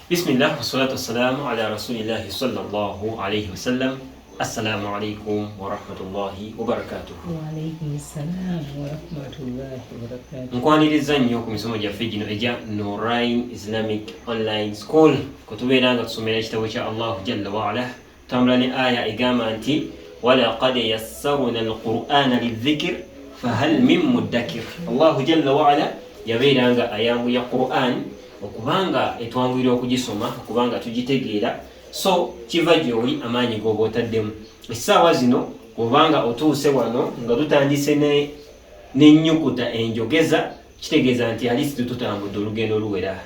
Bismillah wassalatu wassalamu ala rasulillahi sallallahu alayhi wasallam. Assalamu alaikum warahmatullahi wabarakatuh. Nkwaniriza nnyo ku misomo gyaffe gino egya Nurain Islamic Online School, kwe tubeera nga tusomera ekitabo kya Allahu jalla waala. Tutambula ne aya egamba nti walaqad yassarna alqur'ana lidhikr fahal min muddakir. Allahu jalla waala yabeera nga ayanguya Quran okubanga etwanguyira okugisoma, okubanga tugitegeera. So kiva gyoli amaanyi g'oba otaddemu. Essaawa zino obanga otuuse wano nga tutandise n'ennyukuta enjogeza, kitegeeza nti alisi tutambudde olugendo luwera.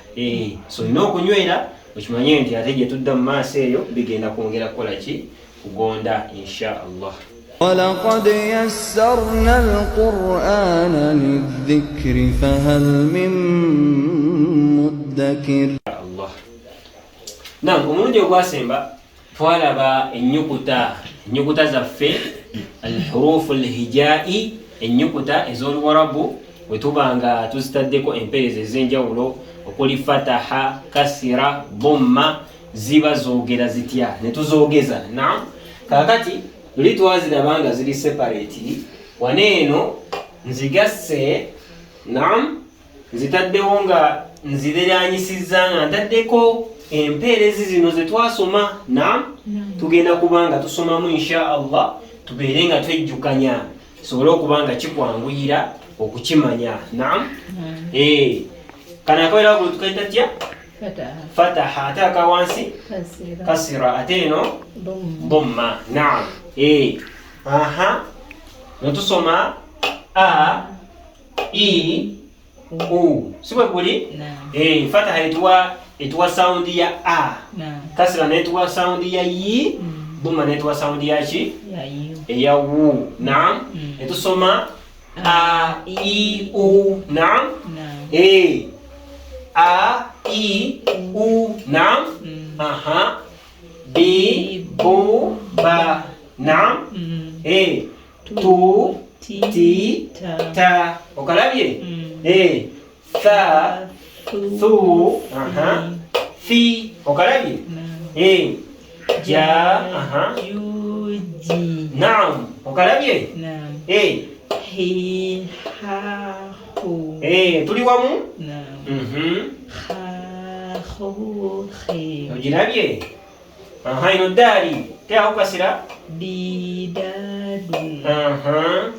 So olina okunywera okimanye nti ate gye tudda mu maaso eyo bigenda kwongera kukola ki? Kugonda, insha Allah. ولقد يسرنا القرآن للذكر فهل من مدكر. Allah. Nam, omulundi ogwasemba twalaba ennyukuta zaffe, alhurufu alhijai, ennyukuta ez'Oluwarabu, bwe tuba nga tuzitaddeko empeereza ez'enjawulo okuli fataha, kasira, bomma, ziba zoogera zitya ne tuzoogeza. Nam, kaakati luli twaziraba nga ziri separate. Wano eno nzigasse. Nam, nzitaddewo nga nzireranyisizza nga ntaddeko empeerezi zino ze twasoma. Nam, tugenda kuba nga tusomamu, insha Allah, tubeere nga twejjukanya, kisobole okuba nga kikwanguyira okukimanya. Nam, kano akabeera waggulu tukaita tya? Fataha. Ate aka wansi? Kasira. Ate eno? Bomma. Naam. Aha, netusoma a, i, u, si bwe guli? Fataha etuwa sound ya a, kasira netuwa sound ya yi, bomma netuwa sound ya ki? Eya wu. Naam, netusoma a, i, u. Naam. A, i, u. Naam. Aha, b, bu, ba. Naam. Tu, ti, ta. Okalabye? Tha, thu, aha, fi. Okalabye? Ja, aha. Naam, okalabye? Tuli wamu. Ogirabye? Aha, ino daali teako kasira. Aha.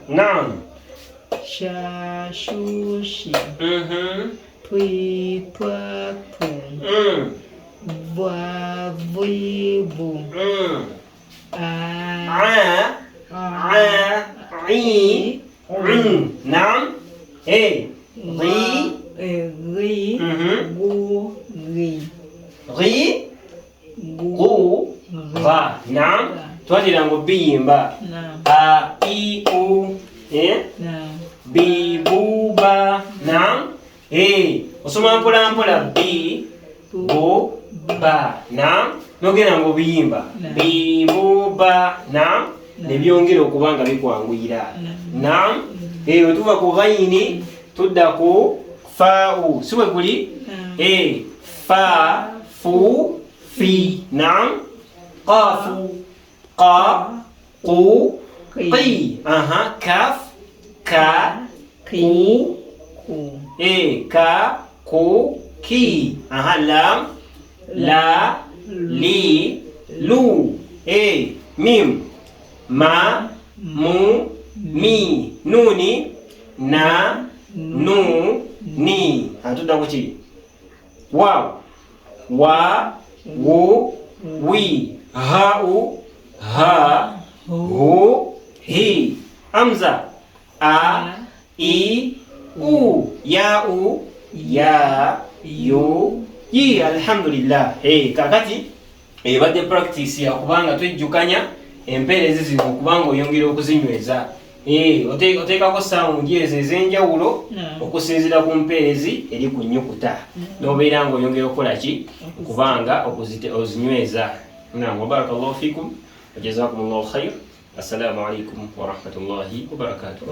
Naam. Shashushi. Twitwatu. Vwavibu. A. A, a, i, u. Naam. Ri. Ri. Gu. Ri. Ri, gu, ra. Naam, twatira ngo biyimba a, i, u, b, bu, ba. Naam. Osoma mpola mpola, b, bu, ba. Naam, nogenda ngo biyimba b, bu, ba. Naam, nebyongera okuba nga bikwanguyira. Naam. Bwe tuva ku ghaini tudda ku faau, si bwe guli? Fa, fu, fi. Naam. Qafu, qa, qu, qi. Aha, kaf, ka, ku, ka, ku, ki. Aha, lam, la, li, lu. Mim, ma, mu, mi. Nuni, na, nu, ni. Atudda ku ki? Waw, wa, wu, wi. Hau, ha, hu, hi. Amza, a, i, u. Ya, u, ya, yu, yi. Alhamdulillah. Kakati ebadde practice yakubanga twejjukanya empeerezi zino okubanga oyongera okuzinyweza. Eh, oteekako sawundi ezo ez'enjawulo okusinziira ku mpeerezi eri ku nnyukuta n'obeera ng'oyongera okukola ki kubanga ozinyweza. Nam, wabarakallahu fikum wajazakum llahu khair. Assalamu alaikum warahmatullahi wabarakatuh.